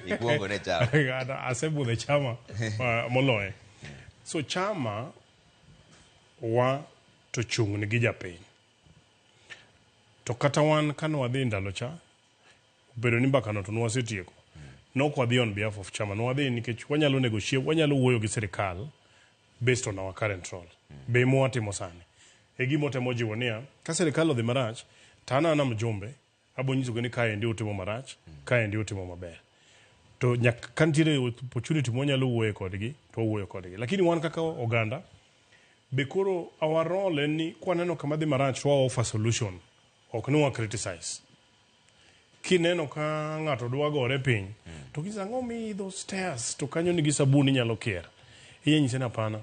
Ikuongo ne chama. Kata asebudho e chama moloye. So chama wa to chung' nigi japiny. To kata wan kane wadhi ndalo cha, obedo ni mbakano to nwasetieko. Nok wadhi on behalf of chama, nwadhi nikech wanyalo negotiate, wanyalo wuoyo gi sirikal based on our current role. Be mwatimo sani. E gima otemo jiwo niya, ka sirikal odhi marach, to an ana mjumbe, abo nyisogi ni kaendi utimo marach, kaendi utimo maber. To nyaka ka nitiere opportunity mwanyalo wuoye kodgi, to wawuoyo kodgi. Lakini wan kaka oganda, be koro our role en ni kwaneno kama dhi marach to wa offer solution, ok ni wa criticize. Kineno ka ng'ato dwa gore piny, to kinyise ang'o miidho stairs to kanyo nigi sabun inyalo kier. Inya nyise ni hapana,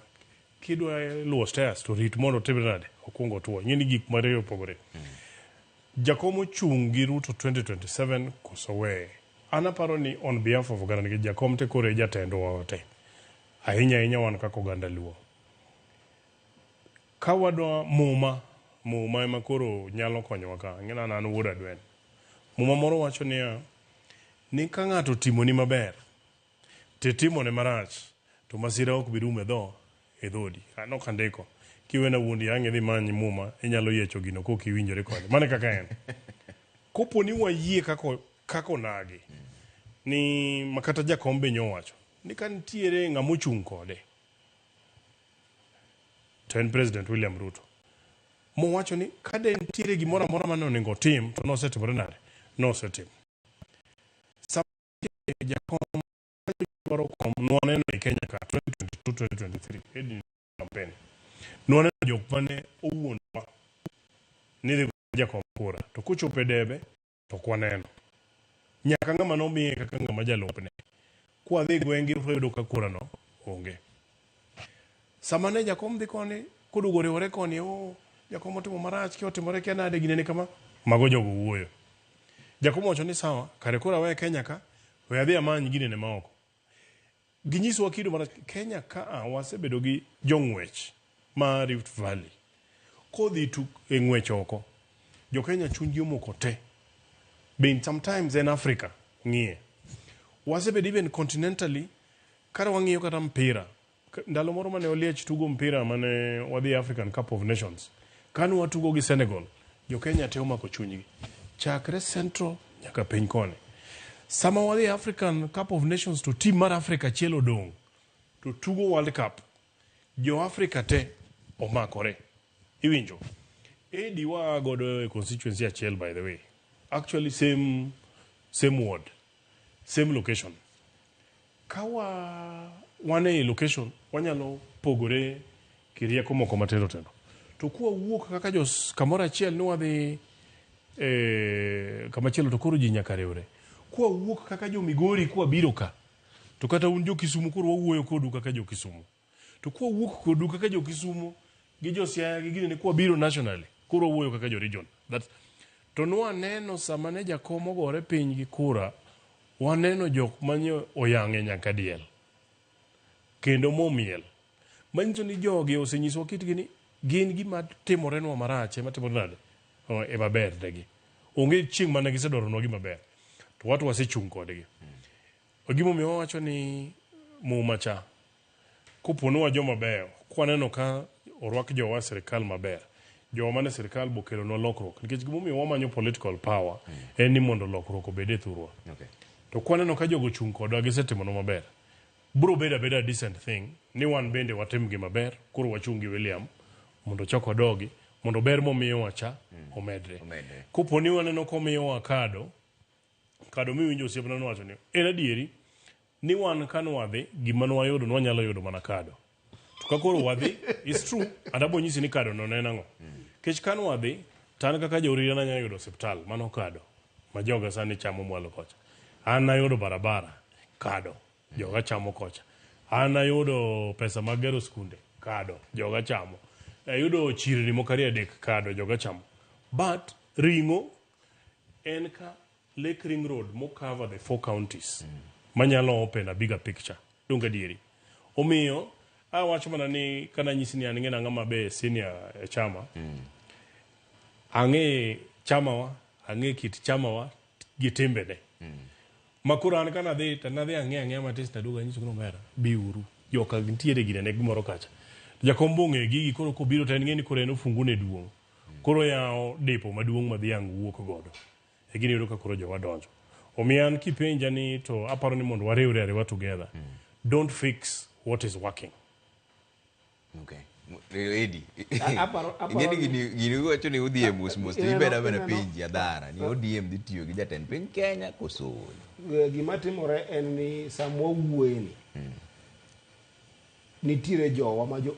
kidwa luwo stairs to rit mondo otimre nade, okuong otuo. Ing'e ni gik mariyo opogore. Jakom ochung' gi Ruto 2027 koso weye? An aparo ni on behalf of oganda nikech jakom te koro e jatendwa te. Ahinya ahinya wan kaka oganda Luo. Ka wadwa muma, muma ema koro nyalo konyowa ka. Ing'e ni an an wuod Adwen. Muma moro wacho niya, ni ka ng'ato otimoni maber, titimone marach, to masira ok bi rumo e dho e dhodi. An ok andiko. Kiwena wuondi ang' idhi many muma, inyalo yiecho gino kok iwinjori kode. Mano e kaka en. Kopo ni wayie kaka kaka onagi, ni makata jakom be nyowacho, ni ka nitiere ng'ama ochung' kode, to en President William Ruto. Mowacho ni ka de nitiere gimoro amora mane onego otim, to nosetimore nade? Nosetimo. Sama jakom dwaro kom nwaneno e Kenya ka 2022-2023 Edwin campaign. Nwaneno jok mane owuondowa ni dhi jakom kura to kochopo e debe to ok waneno. Nyaka ng'ama nomiye kaka ng'ama jalupne. Kwadhi e gweng'gi to wayudo ka kura no onge. Sama ne jakom dhi koni koduogo oriwore koni, oh, jakom otimo marach, kia otimore kia nade ginene kama, mago jogo wuoyo. Jakom owacho ni sawa, kare koro awe Kenya ka, we adhi amany ginene maoko. Ginyiswa kido marach. Kenya ka a wasebedo gi jong'wech ma Rift Valley. Kodhi tu e ng'wech oko, jo Kenya chunygi omoko te. Be sometimes en Africa ng'iye. Wasebedo even continentally, kata wang'iyo kata mpira. Ndalo moro mane Oliech tugo mpira mane wadhi African Cup of Nations. Kane watugo gi Senegal, jo Kenya te omako chunygi. Chakre Central nyaka piny koni. Sama wadhi African Cup of Nations to team mar Africa achiel odong' to tugo World Cup. Jo Africa te omakore. Iwinjo? Edi waa godo e constituency achiel by the way. Actually same ward, same location. Ka wa wan e location wanyalo pogore kirieko moko matindo tindo. To kwa wuok kaka jo kamoro achiel ni wadhi e, kamachielo to koro ji nyaka riwre. Kwa wuok kaka jo Migori kwa biro ka to kata un jo Kisumu koro wawuoyo kodu kaka jo Kisumu. To kwa wuok kodu kaka jo Kisumu gi jo Siaya gi ginene kwa biro nationally koro wawuoyo kaka jo region. That's, to nwaneno sama ne jakom ogore piny gi kura waneno jok manye oyang'e nyaka diel kendo momiel manyiso ni jogi osenyiswa kitgi ni gin gima timorenwa marach ema timore nade ema ber negi onge chieng' mane gisedwaronwa gima ber to watu wasechung' kodgi gimomiyo wawacho ni muma cha kopo ni wa joma beyo kwaneno ka orwak jowa e sirikal maber jowa mane sirikal bokelonwa lokruok nikech gimomiyo wamanyo political power en ni mondo lokruok obed e thurwa to kwaneno ka jogo ochung' kodwa gisetimonwa maber bro bedo abeda decent thing ni wan bende watim gi maber koro wachung' gi William mondo ochak wadogi mondo ber momiyowa cha omedre Omedre. kopo ni waneno komiyowa kado kado miwinjo osiepna nowacho ni en adieri ni wan ka nwadhi gima nwayudo nwanyalo yudo mana kado to ka koro wadhi is true and abo nyisi ni kado no ne en ang'o kech ka nwadhi to an kaka jaorira nanyalo yudo osiptal mano kado ma joga sani chamo mwalo kocha an nayudo barabara kado joga chamo kocha an nayudo pesa mag gero skunde kado joga chamo ayudo chirni moko ariyo adek kado joga chamo but ring'o en ka Lake Ring Road mo cover the four counties manyalo open a bigger picture donge adieri omiyo awacho mana ni kana nyisi ni an ng'e ng'ama be senior e chama ang'e chamawa ang'e kit chamawa gi timbene. Ma koro an ka nadhi to nadhi ang'e ang'eya matis to aduogo anyiso ni omera biuru joka nitiere gine ne gimoro kacha. To jakom bo ong'eyo gigi koro kobiro to en ng'e ni koro en ofungu ne duong'. Koro yawo depo maduong' ma dhiang' wuok godo. E gini yudo ka koro jowa donjo. Omiyo an kipenja ni to aparo ni mondo wariwre ariwa together. Don't fix what is working. Okay. Edi. Aparo- aparo Ing'eni ni- gini gini uwacho ni udhi e mos mos to Ineno- ibeda mana ineno- penji adhara ni ODM dhi tiyo gi jatend piny Kenya koso Eh, Gima timore en ni sama wawuoyeni, nitiere jowa ma jo